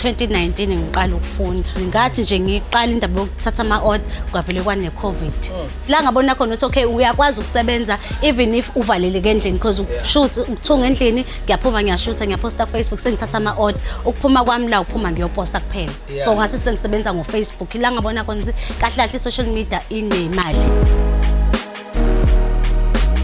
Ngo-2019 ngiqala ukufunda. Ngathi nje ngiqala indaba yokuthatha ama-order, kwavele kwane-COVID. La ngabona khona ukuthi okay, uyakwazi ukusebenza even if uvaleleke endlini, because ukushoot, ukuthunga endlini, ngiyaphuma ngiyashutha, ngiyaphosta ku-Facebook, sengithatha ama-order. Ukuphuma kwami la, uphuma ngiyoposa kuphela. So ngase sengisebenza ngo-Facebook. La ngabona khona ukuthi kahle kahle i-social media inemali.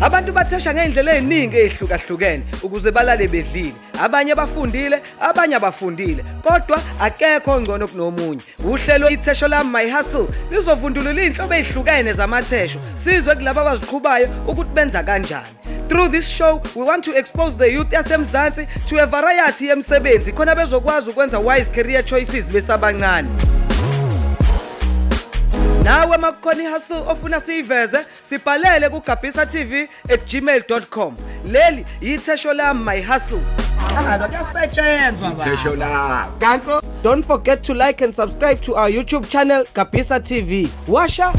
Abantu bathesha ngey'ndlela ey'ningi ey'hlukahlukene ukuze balale bedlile. Abanye bafundile, abanye abafundile, kodwa akekho ongcono kunomunye. Uhlelo Ithesho Lami My Hustle lizovundulula iy'nhlobo ey'hlukene zamathesho, sizwe kulabo abaziqhubayo ukuthi benza kanjani. Through this show, we want to expose the youth yaseMzansi to a variety yemisebenzi khona bezokwazi ukwenza wise career choices besabancane. Nawe makukhona i-hustle ofuna siyiveze, sibhalele ku-gabhisatv@gmail.com. Leli yithesho lami my hustle. Angalwa, kuyasetshenzwa baba. Ithesho lami. Danko. Don't forget to like and subscribe to our YouTube channel, Gabhisa TV. Washa.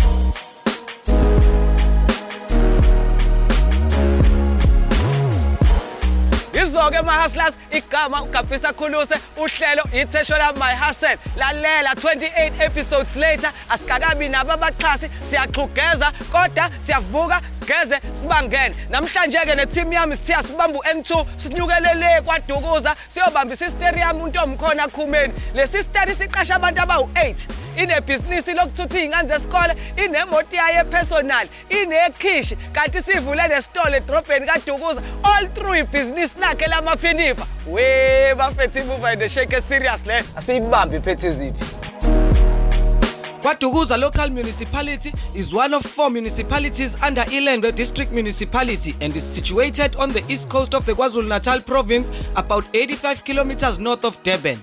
Yizo-ke ma-hustlers, igama uGabhisa Khuluse, uhlelo Ithesho Lami My Hustle. Lalela, 28 episodes later, asikakabi nabo abaxhasi, siyaxhugeza kodwa siyavuka sigeze sibangene. Namhlanje-ke ne-team yami sithiya sibamba u-N2, sinyukelele KwaDukuza, siyobamba isisteri yami uNtomkhona Khumeni. Le sisteri siqasha abantu abawu-8, inebhizinisi lokuthutha iy'ngane zesikole, inemoto yayo e-personal, inekhishi, kanti sivule nesitolo edrobheni kaDukuza, all through ibhizinisi lakhe lamaphinifa. We bafethu, imuva and shake serious le, asiyibambe iphethe iziphi. KwaDukuza Local Municipality is one of four municipalities under Ilembe District Municipality and is situated on the east coast of the KwaZulu-Natal province, about 85 kilometers north of Durban.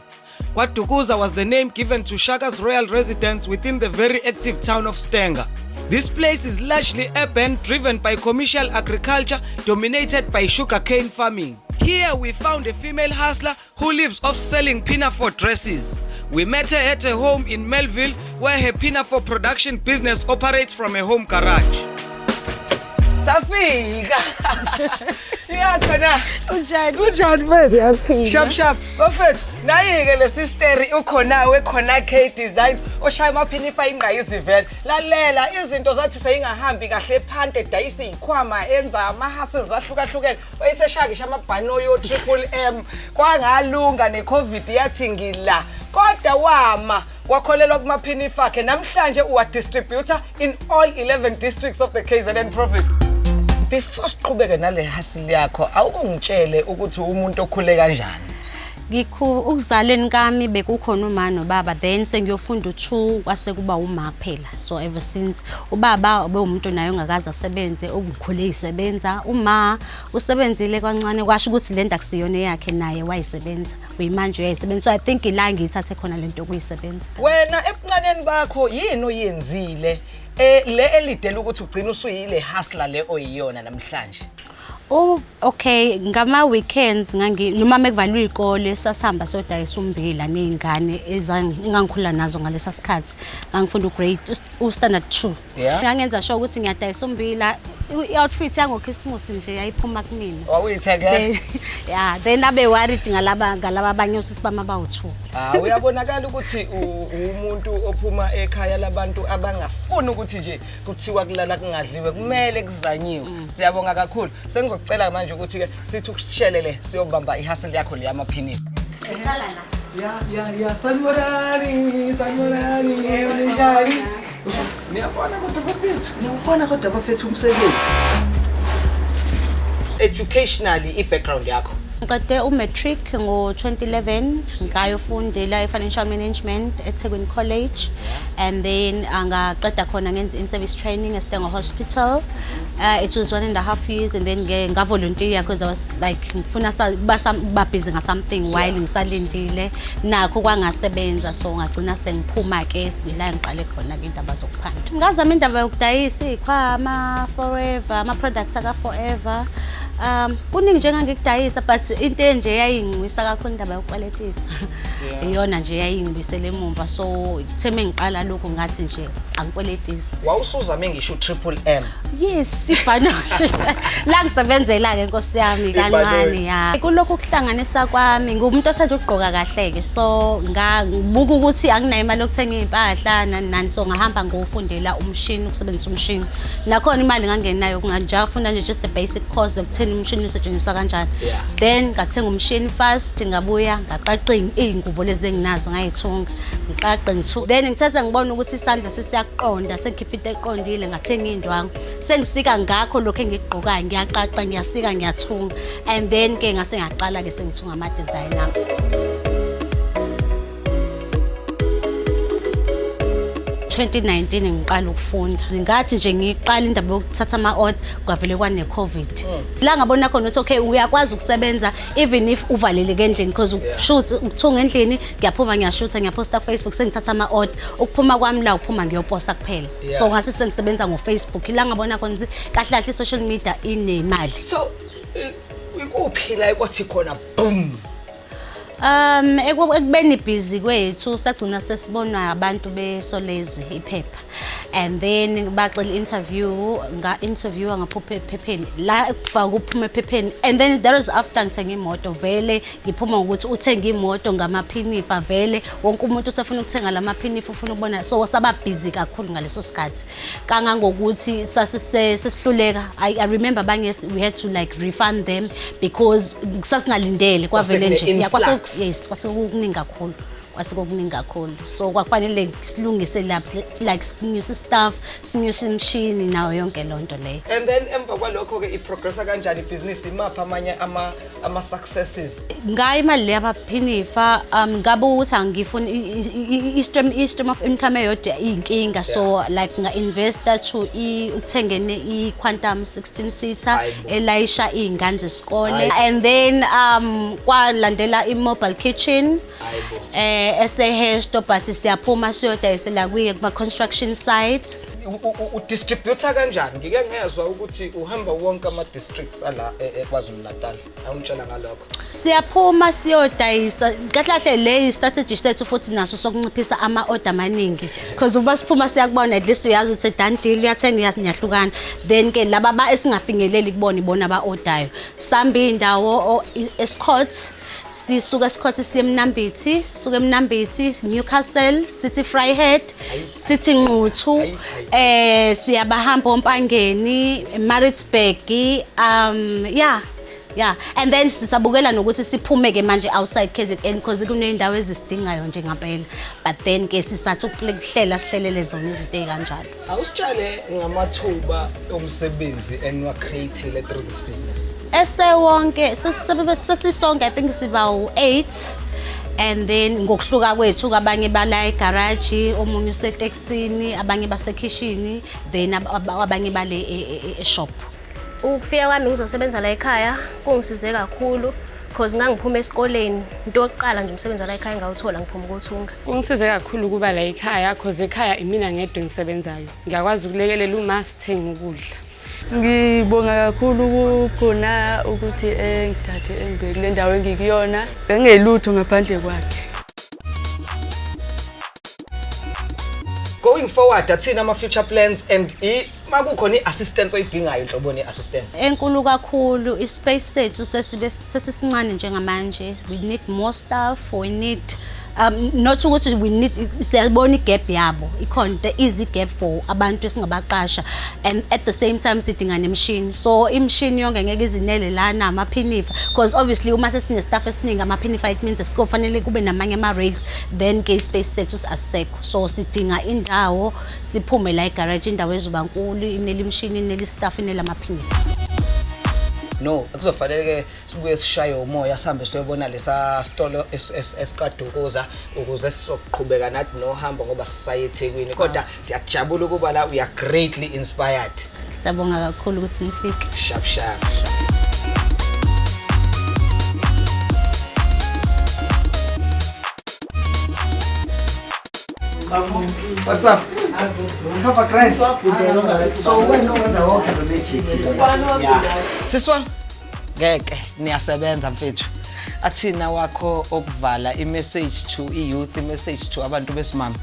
KwaDukuza was the name given to Shaka's royal residence within the very active town of Stanger. This place is largely urban, driven by commercial agriculture, dominated by sugarcane farming. Here we found a female hustler who lives off selling pinafore dresses. We met her at her home in Melville, where her pinafore production business operates from a home garage. Safika iyakhona. Unjani? Kunjani mfethu? Sharp sharp bafethu, nayi-ke le sisteri ukhona wekhona K Designs, oshaya amaphinifa ingqayizivele. Lalela, izinto zathi seyingahambi kahle phante, dayisa iy'khwama, enza ama-hustles ahlukahlukene, wayeseshaya ngisho amabhanoyi o-Triple M. Kwangalunga, ne-COVID yathi ngila, kodwa wama wakholelwa kumaphinifa akhe. Namhlanje uwa-distributor in all 11 districts of the KZN province. Before siqhubeke nale hustle yakho, awukungitshele ukuthi umuntu okhule kanjani? Ukuzalweni kami bekukhona uma nobaba, then sengiyofunda u-2 kwase kuba uma kuphela. So ever since, ubaba ubewumuntu naye ongakaze asebenze, okungikhule eyisebenza. Uma usebenzile kancane, kwasho ukuthi le nto akusiyona eyakhe, naye wayisebenza, kuyimanje uyayisebenza. So I think ila ngiyithathe khona lento yokuyisebenza. Wena ebuncaneni bakho yini oyenzile le elidela ukuthi ugcine usuyile hustler le oyiyona namhlanje? Oh okay, ngama weekends ngangi noma mekuvalwe izikole sasihamba siyodayisa umbila nezingane ezangikhula nazo ngalesa sikhathi. Ngangifunda u-grade u-standard 2. Ngangenza sure ukuthi ngiyadayisa umbila. I-outfit yangoChristmas nje yayiphuma kumina. Wawuyithengela? Yeah, then abe worried ngalaba abanye osisi bami abawu2. Ah, uyabonakala ukuthi umuntu ophuma ekhaya labantu abangafuni ukuthi nje kuthiwa kulala kungadliwe, kumele kuzanyiwe. Siyabonga kakhulu. Sengizokucela manje ukuthi ke sithi ukushelele siyobamba i-hustle yakho le yamaphinifa. Uqala la. Ya, sanibonani, sanibonani, ninjani? Niyabona kodwa bafethu, niyawubona kodwa bafethu umsebenzi. Educationally, i-background yakho? Ngiqede u-matric ngo-2011, ngayofundela i-financial management eThekwini College, and then ngaqeda khona ngenza in-service training eStanger Hospital. It was 1.5 years, and then ke nga-volunteer because I was like ngifuna kuba busy nga something while ngisalindile. Nakho kwangasebenza, so ngagcina sengiphuma ke la ngiqale khona ke indaba zokuphanda. Ngazama indaba yokudayisa iy'khwama, Forever, ama-products aka-Forever. Kuningi nje engangikudayisa, but into enje yayingwisa kakhulu indaba yokukweletisa. Iyona nje yayingibuyisela emumva, so kuthe mengiqala lokhu ngathi nje angikweletisi. Wawusuzame ngisho u-Triple M? Yes, ibhanoyi la ngisebenzela-ke, nkosi yami, kancane ya. Kulokhu kuhlanganisa kwami, ngumuntu othanda ukugqoka kahle-ke, so ngibuka ukuthi anginayo imali yokuthenga iy'mpahla nani nani, so ngahamba ngofundela umshini, ukusebenzisa umshini. Nakhona imali ngangenayo, ngafunda nje just the basic course ekutheni umshini usetshenziswa kanjani. Then ngathenga umshini fast, ngabuya ngaqaqa iy'ngubo lezi enginazo, ngayithunga, ngiqaqe, ngithuka. Then ngithe sengibona ukuthi isandla sesiyaqonda, sengikhipha into eqondile, ngathenga iy'ndwangu, sengisika ngakho lokhu engikugqokayo, ngiyaqaqa, ngiyasika, ngiyathunga. And then ke ngase ngaqala-ke sengithunga ama-design ami. 2019 ngiqala ukufunda, ngathi nje ngiqala indaba yokuthatha ama-order, kwavele kwane-COVID. La ngabona khona ukuthi okay, uyakwazi ukusebenza even if uvaleleke endlini, because ukushoot, ukuthunga endlini, ngiyaphuma, ngiyashutha, ngiyaphosta ku-Facebook, sengithatha ama-order. Ukuphuma kwami la, uphuma ngiyoposa kuphela. So ngase sengisebenza ngo-Facebook. La ngabona khona ukuthi kahle kahle i-social media inemali. So ikuphi la ekwathi khona boom? Ekubeni busy kwethu, sagcina sesibonwa abantu beSolezwe iphepha, and then bacela interview, nga-interviewa, ngaphupha ephepheni la, kufaka ukuphuma ephepheni. And then that was after ngithenga imoto. Vele ngiphuma ngokuthi uthenga imoto ngamaphinifa, vele wonke umuntu usefuna ukuthenga la maphinifa, ufuna ukubona. So saba busy kakhulu ngaleso sikhathi kangangokuthi sasihluleka. I remember abanye we had to like refund them because sasingalindele, kwavele nje. Yeah, kwase Kwase-influx. Yes, kwase kukuningi kakhulu, kwase kukuningi kakhulu, so kwakufanele silungise lapho, like sinyuse staff, sinyuse imishini, nayo yonke loo nto leyo. And then emva kwalokho-ke iprogressa kanjani ibhizinisi? Imaphi amanye ama-successes? Ngayo imali le yabaphinifa, ngabe ukuthi angifuni i-stream of income eyodwa iyinkinga, so like nga-investa to ukuthengeni i-Quantum 16 seater Hayibo. elayisha iy'ngane zesikole. Hayi. And then kwalandela i-mobile kitchen Hayibo. Esehesto, but siyaphuma siyodayisela kuye kuma-construction site. Udistributor kanjani? Ngike ngezwa ukuthi uhamba wonke ama-districts ala eKwaZulu Natal. Awungitshela ngalokho. Siyaphuma siyodayisa. Kahle kahle le i-strategy sethu futhi naso sokunciphisa ama-order amaningi, because uma siphuma siyakubona, at least uyazi ukuthi done deal, uyathenga, niyahlukana. Then ke laba ba esingafinyeleli kubona, ibona aba-ordayo. Samba iy'ndawo, Estcourt, sisuka Estcourt siye eMnambithi, sisuka eMnambithi Newcastle, sithi Vryheid, sithi Nquthu, Ayi, ayi. siyabahamba oMpangeni, Maritzburg, yeah, and then sisabukela nokuthi siphume ke manje outside KZN, because kuney'ndawo ezisidingayo nje ngampela, but then ke sisathi ukuhlela, sihlelele zona izinto ey'kanjalo. Awusitshale ngamathuba omsebenzi eniwa-create-ile through this business. Esewonke sesisonke, I think siba u-8, and then ngokuhluka kwethu, abanye bala egaraji, omunye usetekisini, abanye basekhishini, then abanye bale e-shop. Ukufika kwami ngizosebenza la ekhaya kungisize kakhulu, cause ngangiphuma esikoleni, into yokuqala nje umsebenzi wala ekhaya engawuthola ngiphuma ukuthunga. Kungisize kakhulu ukuba la ekhaya, cause ekhaya imina ngedwa engisebenzayo. Ngiyakwazi ukulekelela uma sithenga ukudla. Ngibonga kakhulu kukhona ukuthi engithathe engibeke kule ndawo engikuyona. Bengelutho ngaphandle kwakhe. Going forward, athini ama-future plans and makukhona i-assistance oyidingayo, inhloboni ye-assistance? Enkulu kakhulu, i-space sethu sesibe sesisincane njengamanje. We need more staff, we need not ukuthi we need, siyabona i-gap yabo ikhona, there is i-gap for abantu esingabaqasha, and at the same time sidinga nemishini. So imishini yonke ngeke izinele lana, amaphinifa, because obviously uma sesine-staff esiningi, amaphinifa, it means kufanele kube namanye ama-rails. Then ke i-space sethu asisekho, so sidinga indawo, siphume la egarage, indawo ezoba nkulu, inele imishini, inele i-staff, inele amaphinifa. No, kuzofanele-ke sibuye sishaye umoya, sihambe siyobona lesa sitolo esikaDukuza ukuze sizoqhubeka nathi nohambo, ngoba sisaye eThekwini, kodwa siyajabula ukuba la. We are greatly inspired. Siyabonga kakhulu ukuthi nifike. Sharp sharp. What's up? Papa Grant. So wena wenza wonke lo magic. Yeah. Siswa, Ngeke, niyasebenza mfethu. Athina wakho okuvala, i-message to i-youth, i-message to abantu besimame.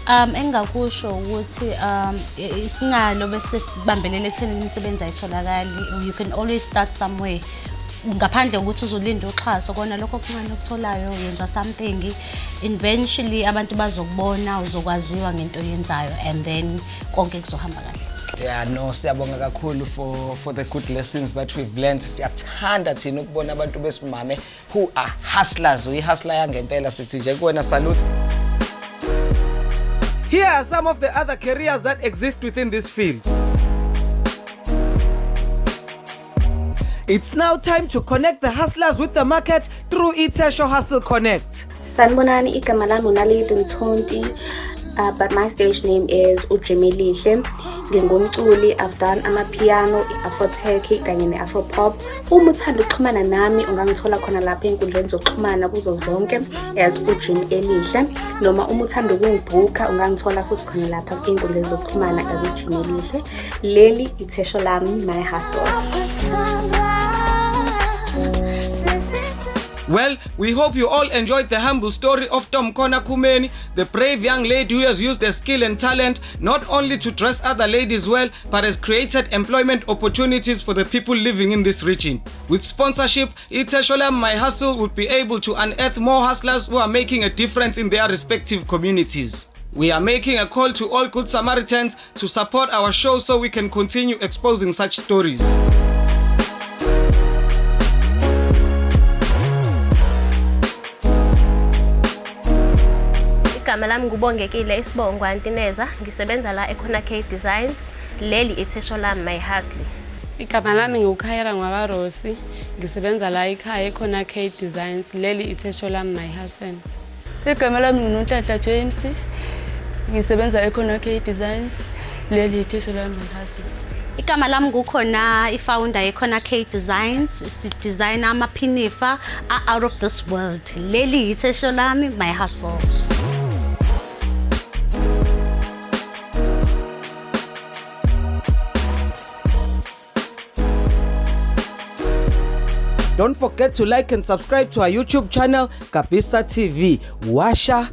Engingakusho ukuthi singalo bese sibambelele ekutheni imisebenzi ayitholakali. You can always start somewhere. Ngaphandle kokuthi uzolinda uxhaso, kona lokho okuncane okutholayo yenza something. Eventually abantu bazokubona, uzokwaziwa ngento oyenzayo and then konke kuzohamba kahle. Yeah, no, siyabonga kakhulu for the good lessons that we've learned. Siyathanda thina ukubona abantu besimame who are hustlers. Uyi-hustler yangempela, sithi nje kuwena salute. Here are some of the other careers that exist within this field. It's now time to connect the hustlers with the market through Itesho Hustle Connect. Sanibonani, igama lami uNaledi Mthonti, but my stage name is uJimmy. Ngingumculi, I've done amapiano, i-afro tech kanye ne-afro pop. Uma uthanda ukuxhumana nami ungangithola khona lapha ey'nkundleni zokuxhumana kuzo zonke as uJimmy Elihle, noma uma uthanda ukungibhukha ungangithola futhi khona lapha ey'nkundleni zokuxhumana as uJimmy Elihle. Leli ithesho lami, my hustle. Well, we hope you all enjoyed the humble story of Tom Kona Kumeni, the brave young lady who has used her skill and talent not only to dress other ladies well, but has created employment opportunities for the people living in this region. With sponsorship, Ithesho Lami My Hustle would be able to unearth more hustlers who are making a difference in their respective communities. We are making a call to all good Samaritans to support our show so we can continue exposing such stories. Igama lami nguBongekile, isibongo Antineza. Ngisebenza la ekhona K Designs. Leli ithesho lami, my hustle. Igama lami nguKhayira Ngwakarosi, ngisebenza la ekhaya ekhona K Designs. Leli ithesho lami, my hustle. Igama lami nguNonhlanhla James, ngisebenza ekhona K Designs. Leli ithesho lami, my hustle. Igama lami ngukhona i-founder yekhona K Designs. Si-designa amaphinifa a-out of this world. Leli ithesho lami, my hustle. Don't forget to like and subscribe to our YouTube channel, Kabisa TV. Washa.